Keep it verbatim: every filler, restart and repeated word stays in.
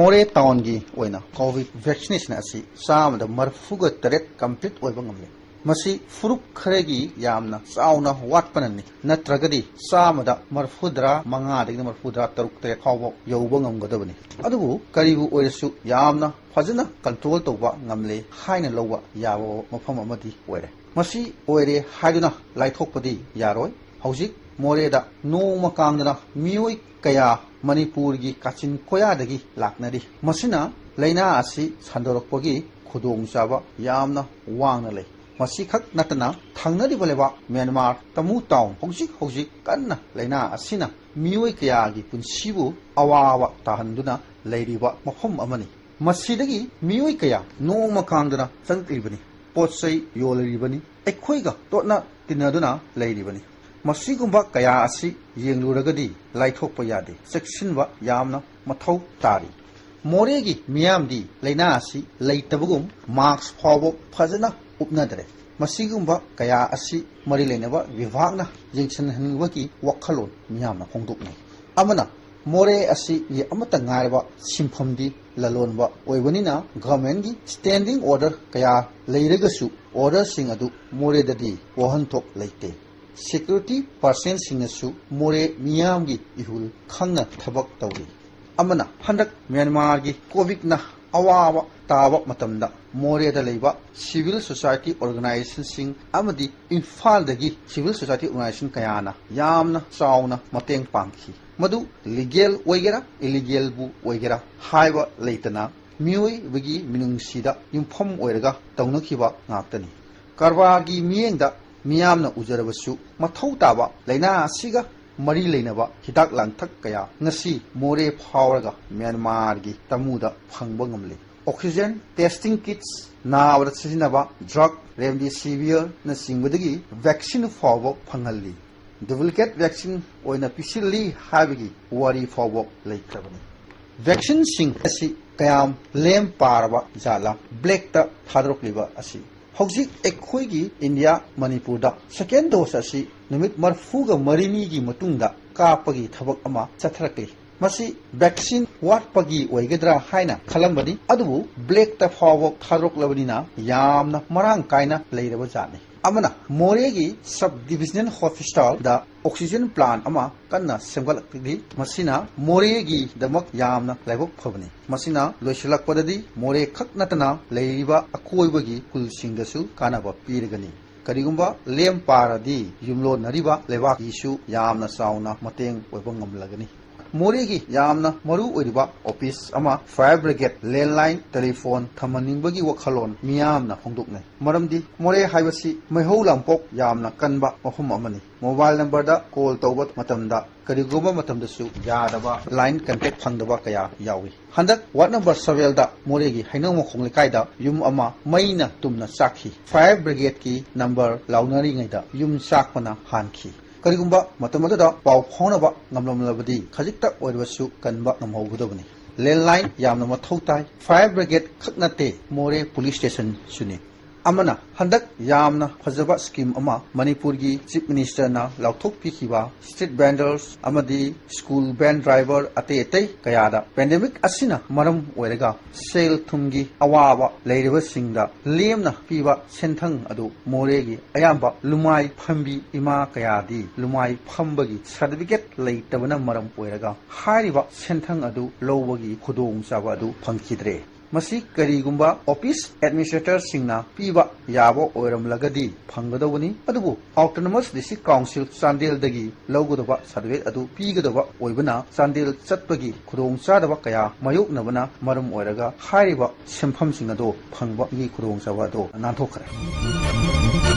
ꯃꯣꯔꯦ ꯇꯥꯎꯟꯒꯤ ꯑꯣꯏꯅ ꯀꯣꯚꯤꯗ ꯚꯦꯛꯁꯤꯅꯦꯁꯟ ꯑꯁꯤ ꯆꯥꯝꯃꯗ ꯃꯔꯤꯐꯨꯒ ꯇꯔꯦꯠ ꯀꯝꯄ꯭ꯂꯤꯠ ꯑꯣꯏꯕ ꯉꯝꯂꯦ꯫ ꯃꯁꯤ ꯐꯨꯔꯨꯞ ꯈꯔꯒꯤ ꯌꯥꯝꯅ ꯆꯥꯎꯅ ꯋꯥꯠꯄꯅꯅꯤ, ꯅꯠꯇ꯭ꯔꯒꯗꯤ ꯆꯥꯝꯃꯗ ꯃꯔꯤꯐꯨꯇꯔꯥ ꯃꯉꯥꯗꯒꯤꯅ ꯃꯔꯤꯐꯨꯇꯔꯥ ꯇꯔꯨꯛ ꯇꯔꯦꯠ ꯐꯥꯎꯕ ꯌꯧꯕ ꯉꯝꯒꯗꯕꯅꯤ꯫ ꯑꯗꯨꯕꯨ ꯀꯔꯤꯕꯨ ꯑꯣꯏꯔꯁꯨ ꯌꯥꯝꯅ ꯐꯖꯅ ꯀꯟꯇ꯭ꯔꯣꯜ ꯇꯧꯕ ꯉꯝꯂꯦ ꯍꯥꯏꯅ ꯂꯧꯕ ꯌꯥꯕ ꯃꯐꯝ ꯑꯃꯗꯤ ꯑꯣꯏꯔꯦ꯫ ꯃꯁꯤ ꯑꯣꯏꯔꯦ ꯍꯥꯏꯗꯨꯅ ꯂꯥꯏꯊꯣꯛꯄꯗꯤ ꯌꯥꯔꯣꯏ꯫ ꯍꯧꯖꯤꯛ ꯃꯣꯔꯦꯗ ꯅꯣꯡꯃ ꯀꯥꯡꯗꯅ ꯃꯤꯑꯣꯏ ꯀꯌꯥ ꯃꯅꯤꯄꯨꯔꯒꯤ ꯀꯥꯆꯤꯟ ꯀꯣꯌꯥꯗꯒꯤ ꯂꯥꯛꯅꯔꯤ꯫ ꯃꯁꯤꯅ ꯂꯥꯏꯅꯥ ꯑꯁꯤ ꯁꯟꯗꯣꯔꯛꯄꯒꯤ ꯈꯨꯗꯣꯡꯆꯥꯕ ꯌꯥꯝꯅ ꯋꯥꯡꯅ ꯂꯩ꯫ ꯃꯁꯤꯈꯛ ꯅꯠꯇꯅ ꯊꯪꯅꯔꯤꯕ ꯂꯩꯕꯥꯛ ꯃ꯭ꯌꯥꯟꯃꯥꯔ ꯇꯃꯨ ꯇꯥꯎꯟ ꯍꯧꯖꯤꯛ ꯍꯧꯖꯤꯛ ꯀꯟꯅ ꯂꯥꯏꯅꯥ ꯑꯁꯤꯅ ꯃꯤꯑꯣꯏ ꯀꯌꯥꯒꯤ ꯄꯨꯟꯁꯤꯕꯨ ꯑꯋꯥꯕ ꯇꯥꯍꯟꯗꯨꯅ ꯂꯩꯔꯤꯕ ꯃꯐꯝ ꯑꯃꯅꯤ꯫ ꯃꯁꯤꯗꯒꯤ ꯃꯤꯑꯣꯏ ꯀꯌꯥ ꯅꯣꯡꯃ ꯀꯥꯡꯗꯅ ꯆꯪꯂꯛꯂꯤꯕꯅꯤ꯫ ꯄꯣꯠ ꯆꯩ ꯌꯣꯜꯂꯤꯕꯅꯤ꯫ ꯑꯩꯈꯣꯏꯒ ꯇꯣꯠꯅ ꯇꯤꯟꯅꯗꯨꯅ ꯂꯩꯔꯤꯕꯅꯤ꯫ ꯃꯁꯤꯒꯨꯝꯕ ꯀꯌꯥ ꯑꯁꯤ ꯌꯦꯡꯂꯨꯔꯒꯗꯤ ꯂꯥꯏꯊꯣꯛꯄ ꯌꯥꯗꯦ꯫ ꯆꯦꯛꯁꯤꯟꯕ ꯌꯥꯝꯅ ꯃꯊꯧ ꯇꯥꯔꯤ꯫ ꯃꯣꯔꯦꯒꯤ ꯃꯤꯌꯥꯝꯗꯤ ꯂꯥꯏꯅꯥ ꯑꯁꯤ ꯂꯩꯇꯕꯒꯨꯝ ꯃꯥꯛꯁ ꯐꯥꯎꯕ ꯐꯖꯅ ꯎꯞꯅꯗ꯭ꯔꯦ꯫ ꯃꯁꯤꯒꯨꯝꯕ ꯀꯌꯥ ꯑꯁꯤ ꯃꯔꯤ ꯂꯩꯅꯕ ꯕꯤꯚꯥꯒꯅ ꯌꯦꯡꯁꯤꯟꯍꯟꯅꯤꯡꯕꯒꯤ ꯋꯥꯈꯜꯂꯣꯟ ꯃꯤꯌꯥꯝꯅ ꯐꯣꯡꯗꯣꯛꯅꯩ꯫ ꯑꯃꯅ ꯃꯣꯔꯦ ꯑꯁꯤꯒꯤ ꯑꯃꯠꯇ ꯉꯥꯏꯔꯕ ꯁꯤꯟꯐꯝꯗꯤ ꯂꯂꯣꯟꯕ ꯑꯣꯏꯕꯅꯤꯅ ꯒꯚꯔꯟꯃꯦꯟꯒꯤ ꯁ꯭ꯇꯦꯟꯗꯤꯡ ꯑꯣꯔꯗꯔ ꯀꯌꯥ ꯂꯩꯔꯒꯁꯨ ꯑꯣꯔꯗꯔꯁꯤꯡ ꯑꯗꯨ ꯃꯣꯔꯦꯗꯗꯤ ꯋꯥꯍꯟꯊꯣꯛ ꯂꯩꯇꯦ꯫ ꯁꯦꯀ꯭ꯌꯨꯔꯤꯇꯤ ꯄꯥꯔꯁꯟꯁꯤꯡꯅꯁꯨ ꯃꯣꯔꯦ ꯃꯤꯌꯥꯝꯒꯤ ꯏꯍꯨꯜ ꯈꯪꯅ ꯊꯕꯛ ꯇꯧꯔꯤ꯫ ꯑꯃꯅ ꯍꯟꯗꯛ ꯃ꯭ꯌꯥꯟꯃꯥꯔꯒꯤ ꯀꯣꯚꯤꯗꯅ ꯑꯋꯥꯕ ꯇꯥꯕ ꯃꯇꯝꯗ ꯃꯣꯔꯦꯗ ꯂꯩꯕ ꯁꯤꯚꯤꯜ ꯁꯣꯁꯥꯏꯇꯤ ꯑꯣꯔꯒꯅꯥꯏꯖꯦꯁꯟꯁꯤꯡ ꯑꯃꯗꯤ ꯏꯝꯐꯥꯜꯗꯒꯤ ꯁꯤꯚꯤꯜ ꯁꯣꯁꯥꯏꯇꯤ ꯑꯣꯔꯒꯅꯥꯏꯖꯦꯁꯟ ꯀꯌꯥꯅ ꯌꯥꯝꯅ ꯆꯥꯎꯅ ꯃꯇꯦꯡ ꯄꯥꯡꯈꯤ꯫ ꯃꯗꯨ ꯂꯤꯒꯦꯜ ꯑꯣꯏꯒꯦꯔꯥ ꯏꯂꯤꯒꯦꯜꯕꯨ ꯑꯣꯏꯒꯦꯔꯥ ꯍꯥꯏꯕ ꯂꯩꯇꯅ ꯃꯤꯑꯣꯏꯕꯒꯤ ꯃꯤꯅꯨꯡꯁꯤꯗ ꯌꯨꯝꯐꯝ ꯑꯣꯏꯔꯒ ꯇꯧꯅꯈꯤꯕ ꯉꯥꯛꯇꯅꯤ꯫ ꯀꯔꯕꯥꯔꯒꯤ ꯃꯤꯠꯌꯦꯡꯗ ꯃꯤꯌꯥꯝꯅ ꯎꯖꯔꯕꯁꯨ ꯃꯊꯧ ꯇꯥꯕ ꯂꯥꯏꯅꯥ ꯑꯁꯤꯒ ꯃꯔꯤ ꯂꯩꯅꯕ ꯍꯤꯗꯥꯛ ꯂꯥꯡꯊꯛ ꯀꯌꯥ ꯉꯁꯤ ꯃꯣꯔꯦ ꯐꯥꯎꯔꯒ ꯃ꯭ꯌꯥꯟꯃꯥꯔꯒꯤ ꯇꯃꯨꯗ ꯐꯪꯕ ꯉꯝꯂꯦ꯫ ꯑꯣꯛꯁꯤꯖꯦꯟ, ꯇꯦꯁꯇꯤꯡ ꯀꯤꯠꯁ, ꯅꯥꯕꯗ ꯁꯤꯖꯤꯟꯅꯕ ꯗ꯭ꯔꯒ ꯔꯦꯝꯗꯤꯁꯤꯚꯤꯌꯔꯅꯆꯤꯡꯕꯗꯒꯤ ꯚꯦꯛꯁꯤꯟ ꯐꯥꯎꯕ ꯐꯪꯍꯜꯂꯤ꯫ ꯗꯨꯄ꯭ꯂꯤꯀꯦꯠ ꯚꯦꯛꯁꯤꯟ ꯑꯣꯏꯅ ꯄꯤꯁꯤꯜꯂꯤ ꯍꯥꯏꯕꯒꯤ ꯋꯥꯔꯤ ꯐꯥꯎꯕ ꯂꯩꯇ꯭ꯔꯕꯅꯤ꯫ ꯚꯦꯛꯁꯤꯟꯁꯤꯡ ꯑꯁꯤ ꯀꯌꯥꯝ ꯂꯦꯝ ꯄꯥꯔꯕ ꯖꯥꯠꯂꯥ ꯕ꯭ꯂꯦꯛꯇ ꯊꯥꯗꯣꯔꯛꯂꯤꯕ ꯑꯁꯤ? ꯍꯧꯖꯤꯛ ꯑꯩꯈꯣꯏꯒꯤ ꯏꯟꯗꯤꯌꯥ ꯃꯅꯤꯄꯨꯔꯗ ꯁꯦꯀꯦꯟ ꯗꯣꯁ ꯑꯁꯤ ꯅꯨꯃꯤꯠ ꯃꯔꯤꯐꯨꯒ ꯃꯔꯤꯅꯤꯒꯤ ꯃꯇꯨꯡꯗ ꯀꯥꯞꯄꯒꯤ ꯊꯕꯛ ꯑꯃ ꯆꯠꯊꯔꯛꯂꯤ꯫ ꯃꯁꯤ ꯚꯦꯛꯁꯤꯟ ꯋꯥꯠꯄꯒꯤ ꯑꯣꯏꯒꯗ꯭ꯔꯥ ꯍꯥꯏꯅ ꯈꯜꯂꯝꯕꯅꯤ, ꯑꯗꯨꯕꯨ ꯕ꯭ꯂꯦꯛꯇ ꯐꯥꯎꯕ ꯊꯥꯗꯣꯔꯛꯂꯕꯅꯤꯅ ꯌꯥꯝꯅ ꯃꯔꯥꯡ ꯀꯥꯏꯅ ꯂꯩꯔꯕ ꯖꯥꯠꯅꯤ꯫ ꯑꯃꯅ, ꯃꯣꯔꯦꯒꯤ ꯁꯕ ꯗꯤꯕꯤꯖꯅꯦꯜ ꯍꯣꯁꯄꯤꯇꯥꯜꯗ ꯑꯣꯛꯁꯤꯖꯦꯟ ꯄ꯭ꯂꯥꯟ ꯑꯃ ꯀꯟꯅ ꯁꯦꯝꯒꯠꯂꯛꯂꯤ꯫ ꯃꯁꯤꯅ ꯃꯣꯔꯦꯒꯤꯗꯃꯛ ꯌꯥꯝꯅ ꯂꯥꯏꯕꯛ ꯐꯕꯅꯤ꯫ ꯃꯁꯤꯅ ꯂꯣꯏꯁꯤꯜꯂꯛꯄꯗꯗꯤ ꯃꯣꯔꯦ ꯈꯛ ꯅꯠꯇꯅ ꯂꯩꯔꯤꯕ ꯑꯀꯣꯏꯕꯒꯤ ꯈꯨꯜꯁꯤꯡꯗꯁꯨ ꯀꯥꯟꯅꯕ ꯄꯤꯔꯒꯅꯤ꯫ ꯀꯔꯤꯒꯨꯝꯕ ꯂꯦꯝ ꯄꯥꯔꯗꯤ ꯌꯨꯝꯂꯣꯟꯅꯔꯤꯕ ꯂꯩꯕꯥꯛꯀꯤꯁꯨ ꯌꯥꯝꯅ ꯆꯥꯎꯅ ꯃꯇꯦꯡ ꯑꯣꯏꯕ ꯉꯝꯂꯒꯅꯤ꯫ ꯃꯣꯔꯦꯒꯤ ꯌꯥꯝꯅ ꯃꯔꯨ ꯑꯣꯏꯔꯤꯕ ꯑꯣꯐꯤꯁ ꯑꯃ, ꯐꯥꯌꯔ ꯕ꯭ꯔꯤꯒꯦꯗ, ꯂꯦꯟꯂꯥꯏꯟ, ꯇꯦꯂꯤꯐꯣꯟ ꯊꯝꯍꯟꯅꯤꯡꯕꯒꯤ ꯋꯥꯈꯜꯂꯣꯟ ꯃꯤꯌꯥꯝꯅ ꯐꯣꯡꯗꯣꯛꯅꯩ꯫ ꯃꯔꯝꯗꯤ ꯃꯣꯔꯦ ꯍꯥꯏꯕꯁꯤ ꯃꯩꯍꯧ ꯂꯥꯡꯄꯣꯛ ꯌꯥꯝꯅ ꯀꯟꯕ ꯃꯐꯝ ꯑꯃꯅꯤ꯫ ꯃꯣꯕꯥꯏꯜ ꯅꯝꯕꯔꯗ ꯀꯣꯜ ꯇꯧꯕ ꯃꯇꯝꯗ ꯀꯔꯤꯒꯨꯝꯕ ꯃꯇꯝꯗꯁꯨ ꯌꯥꯗꯕ, ꯂꯥꯏꯟ ꯀꯟꯇꯦꯛ ꯐꯪꯗꯕ ꯀꯌꯥ ꯌꯥꯎꯏ꯫ ꯍꯟꯗꯛ ꯋꯥꯔꯗ ꯅꯝꯕꯔ ꯁꯕꯦꯟꯗ ꯃꯣꯔꯦꯒꯤ ꯍꯩꯅꯧ ꯃꯈꯣꯡ ꯂꯩꯀꯥꯏꯗ ꯌꯨꯝ ꯑꯃ ꯃꯩꯅ ꯇꯨꯝꯅ ꯆꯥꯛꯈꯤ꯫ ꯐꯥꯌꯔ ꯕ꯭ꯔꯤꯒꯦꯗꯀꯤ ꯅꯝꯕꯔ ꯂꯥꯎꯅꯔꯤꯉꯩꯗ ꯌꯨꯝ ꯆꯥꯛꯄꯅ ꯍꯥꯟꯈꯤ꯫ ꯀꯔꯤꯒꯨꯝꯕ ꯃꯇꯝ ꯑꯗꯨꯗ ꯄꯥꯎ ꯐꯥꯎꯅꯕ ꯉꯝꯂꯝꯂꯕꯗꯤ ꯈꯖꯤꯛꯇ ꯑꯣꯏꯔꯕꯁꯨ ꯀꯟꯕ ꯉꯝꯍꯧꯒꯗꯕꯅꯤ꯫ ꯂꯦꯟꯂꯥꯏꯟ ꯌꯥꯝꯅ ꯃꯊꯧ ꯇꯥꯏ꯫ ꯐꯥꯌꯔ ꯕ꯭ꯔꯤꯒꯦꯗ ꯈꯛ ꯅꯠꯇꯦ, ꯃꯣꯔꯦ ꯄꯨꯂꯤꯁ ꯁ꯭ꯇꯦꯁꯟꯁꯨꯅꯤ꯫ ꯑꯃꯅ, ꯍꯟꯗꯛ ꯌꯥꯝꯅ ꯐꯖꯕ ꯁ꯭ꯀꯤꯝ ꯑꯃ, ꯃꯅꯤꯄꯨꯔꯒꯤ ꯆꯤꯐ ꯃꯤꯅꯤꯁꯇꯔꯅ ꯂꯥꯎꯊꯣꯛꯄꯤꯈꯤꯕ ꯁ꯭ꯇ꯭ꯔꯤꯠ ꯚꯦꯟꯗꯔꯁ ꯑꯃꯗꯤ ꯁ꯭ꯀꯨꯜ ꯚꯦꯟ ꯗ꯭ꯔꯥꯏꯚꯔ ꯑꯇꯩ ꯑꯇꯩ ꯀꯌꯥꯗ ꯄꯦꯟꯗꯦꯃꯤꯛ ꯑꯁꯤꯅ ꯃꯔꯝ ꯑꯣꯏꯔꯒ ꯁꯦꯜ ꯊꯨꯝꯒꯤ ꯑꯋꯥꯕ ꯂꯩꯔꯤꯕꯁꯤꯡꯗ ꯂꯦꯝꯅ ꯄꯤꯕ ꯁꯦꯟꯊꯪ ꯑꯗꯨ ꯃꯣꯔꯦꯒꯤ ꯑꯌꯥꯝꯕ ꯂꯨꯃꯥꯏ ꯐꯝꯕꯤ ꯏꯃꯥ ꯀꯌꯥꯗꯤ ꯂꯨꯃꯥꯏ ꯐꯝꯕꯒꯤ ꯁꯥꯔꯇꯤꯐꯤꯀꯦꯠ ꯂꯩꯇꯕꯅ ꯃꯔꯝ ꯑꯣꯏꯔꯒ ꯍꯥꯏꯔꯤꯕ ꯁꯦꯟꯊꯪ ꯑꯗꯨ ꯂꯧꯕꯒꯤ ꯈꯨꯗꯣꯡꯆꯥꯕ ꯑꯗꯨ ꯐꯪꯈꯤꯗ꯭ꯔꯦ꯫ ꯃꯁꯤ ꯀꯔꯤꯒꯨꯝꯕ ꯑꯣꯐꯤꯁ ꯑꯦꯗꯃꯤꯅꯤꯁꯇ꯭ꯔꯦꯇꯔꯁꯤꯡꯅ ꯄꯤꯕ ꯌꯥꯕ ꯑꯣꯏꯔꯝꯂꯒꯗꯤ ꯐꯪꯒꯗꯧꯕꯅꯤ, ꯑꯗꯨꯕꯨ ꯑꯣꯇꯣꯅꯣꯃꯁ ꯗꯤꯁꯇ꯭ꯔꯤꯛ ꯀꯥꯎꯟꯁꯤꯜ ꯆꯥꯟꯗꯦꯜꯗꯒꯤ ꯂꯧꯒꯗꯕ ꯁꯥꯔꯇꯤꯐꯤꯀꯦꯠ ꯑꯗꯨ ꯄꯤꯒꯗꯕ ꯑꯣꯏꯕꯅ ꯆꯥꯟꯗꯦꯜ ꯆꯠꯄꯒꯤ ꯈꯨꯗꯣꯡꯆꯥꯗꯕ ꯀꯌꯥ ꯃꯥꯌꯣꯛꯅꯕꯅ ꯃꯔꯝ ꯑꯣꯏꯔꯒ ꯍꯥꯏꯔꯤꯕ ꯁꯦꯟꯐꯝꯁꯤꯡ ꯑꯗꯨ ꯐꯪꯕꯒꯤ ꯈꯨꯗꯣꯡꯆꯥꯕ ꯑꯗꯨ ꯅꯥꯟꯊꯣꯛꯈ꯭ꯔꯦ꯫